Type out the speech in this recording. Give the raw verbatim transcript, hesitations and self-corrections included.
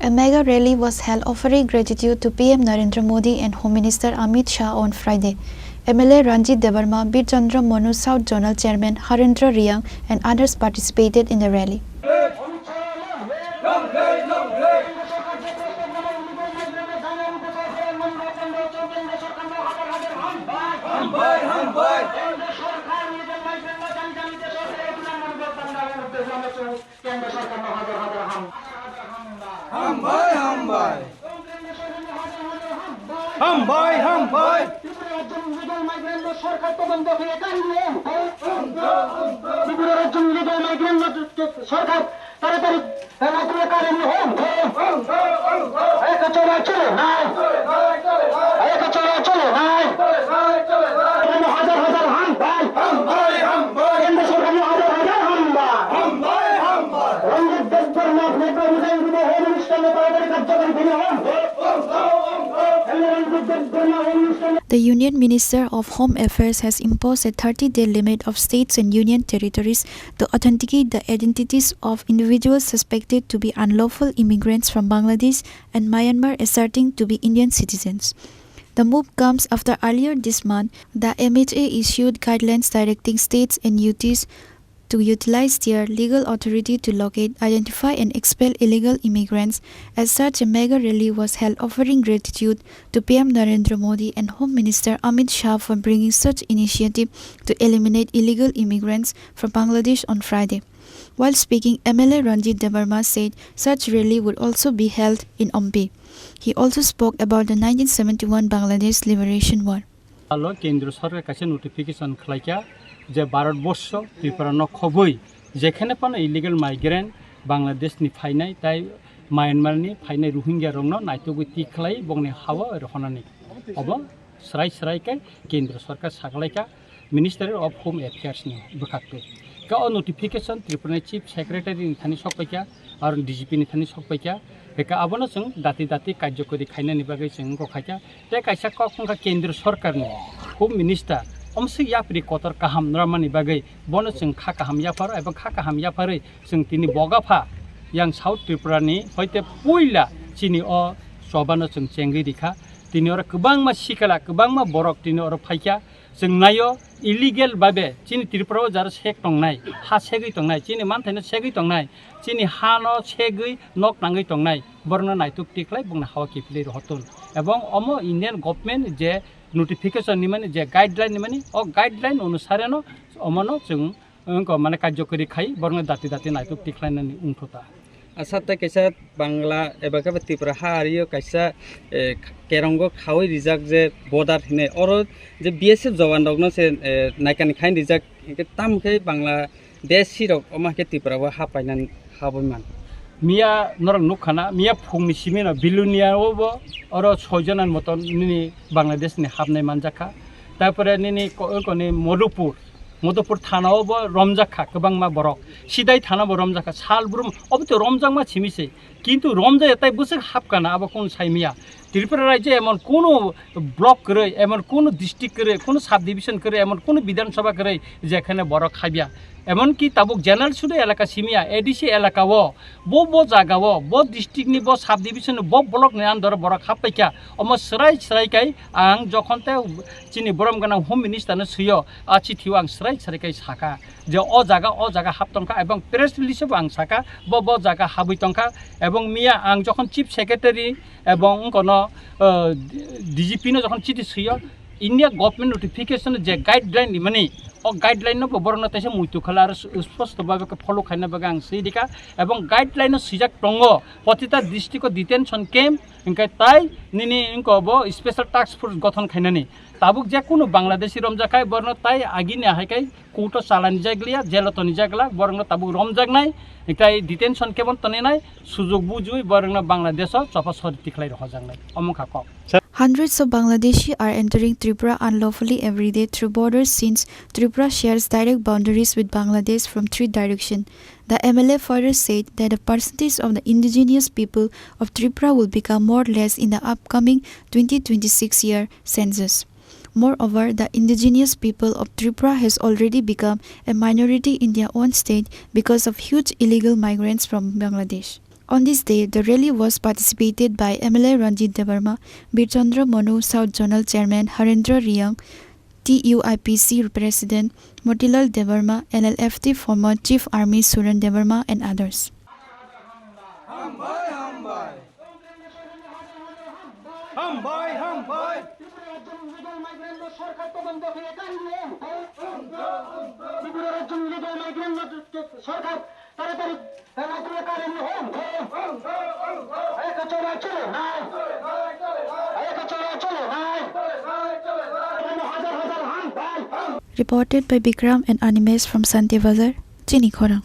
A mega rally was held offering gratitude to P M Narendra Modi and Home Minister Amit Shah on Friday. M L A Ranjit Debbarma, Bir Chandra Manu South Zonal Chairman Harendra Reang and others participated in the rally. Hambai, hambai. Hambai, hambai. The Union Minister of Home Affairs has imposed a thirty-day limit of states and union territories to authenticate the identities of individuals suspected to be unlawful immigrants from Bangladesh and Myanmar asserting to be Indian citizens. The move comes after earlier this month, the M H A issued guidelines directing states and U Ts to utilize their legal authority to locate, identify, and expel illegal immigrants. As such, a mega rally was held offering gratitude to P M Narendra Modi and Home Minister Amit Shah for bringing such initiative to eliminate illegal immigrants from Bangladesh on Friday. While speaking, M L A Ranjit Debbarma said such rally would also be held in Ompi. He also spoke about the nineteen seventy-one Bangladesh Liberation War. Alo Kendriya Sorkar kaisa notification khlaikha je Bharat Borsho Tripura no khobwi jekhane phano illegal migrant Bangladesh ni phainai tai Myanmar ni phainai Rohingya rokno naitugwi tikhlai bongni hawa rohonani. Obo srai srai khe Kendriya Sorkar saklaikha Ministry of Home Affairs ni bwkhaktwi. Khe o notification Tripura ni Chief Secretary ni thani sokpaikha, aro D G P ni thani sokpaikha. Hwnkhe abono chwng dati dati karjokori khainani bagwi chwng wngkha khaikha. Tei kaisa kok wngkha Kendriya Sorkar ni Home Minister, omswk yapri kotor kaham nrwmani bagwi bono chwng kha kaham yapharo eba kha kaham yapharwi chwng tini bogapha yang South Tripura ni hoite puila chini o chobano chwng chengwi rikha. Tini oro kwbangma sikala, kwbangma borok tini oro phaikha. Chwng naio illegal babe chini Tripura o jara sek tongnai, ha segwi tongnai, chini manthaino segwi tongnai, chini hano segwi nok nangwi tongnai, borokno naituk tikhlai bongni hawa kiphilwi rohortun. Ebong omo Indian government je notification nimani, je guideline nimani, o guideline onusareno omono chwng wngkha mane karjokori khai borokno dati dati naituk tikhlainani wngthu ta. Asa tei kaisa Bangla eba khe Tripura ha ario kaisa, eh, kerongo khaui rijak je border hinwi oro je B S F jawan rokno se, eh, naikani khai rijak hinkhe tamo khe Bangladeshi rok omo khe Tripura o ha painani habwi man. Miya norok nukha na, miya phungni simi no Bilonia o bo oro soi jona ni moto nini Bangladesh ni habnai manjakha. Tarpore nini ko-, koni Madhupur, Madhupur thana o bo romjakha kwbangma borok. Sidai thana bo romjakha, sal brum obo to romjakma simi se. Kintu romjaya tai bwswk hapkha na abo kunu saimiya. Tripura rajyo emon kunu block kwrwi, emon kunu district kwrwi, kunu subdivision kwrwi, emon kunu Bidhan Sabha kwrwi jekhane borok habya. Emon ki tabuk general sudu elaka simiya, A D C elaka o, bo, bo jaga o, bo district ni, bo subdivision ni, bo block ni under o borok happaikha. Omo srai srai kai ang jokhon te chini borom gwnang Home Minister no swiyo, a chithi o ang srai srai kai saka je o jaga, o jaga hap tongkha, ebong press release o bo ang saka, bo, bo jaga habwi tongkha, ebong miya ang jokhon Chief Secretary ebong wngkono, uh, D G P no jokhon chithi swiyo, India government notification je guideline rimani, o guideline no bo borokno teisa muitu khala aro sp-, sposto babe khe follow khaina bagwi ang swi rikha, ebong guideline no swijak tongo, protita district o detention camp, hingkhe tai nini wngko bo special task force gothon khainani. Tabuk je kunu Bangladeshi romjak khai borokno tai agini ahai khai court o chalani jaglia, jail o toni jagla, borokno tabuk romjaknai, tai detention camp o toninai, sujok bujui borokno Bangladesh o chopha sori tikhlai rohojaknai. Omo kha kok. Hundreds of Bangladeshi are entering Tripura unlawfully every day through borders since Tripura shares direct boundaries with Bangladesh from three directions. The M L A further said that the percentage of the indigenous people of Tripura will become more or less in the upcoming twenty twenty-six year census. Moreover, the indigenous people of Tripura has already become a minority in their own state because of huge illegal migrants from Bangladesh. On this day, the rally was participated by M L A Ranjit Debbarma, Birchandra Manu, South Zonal Chairman Harendra Riyang, T U I P C President Motilal Debbarma, N L F T former Chief Army Suren Debbarma, and others. Hambai, hambai. Hambai, hambai. Tripura rajyo illegal migrant no sorkar todonto khe kari no. Tripura rajyo illegal migrant no sorkar taratari Reported by Bikram and Animesh from Santi Bazar, Chini Khorang.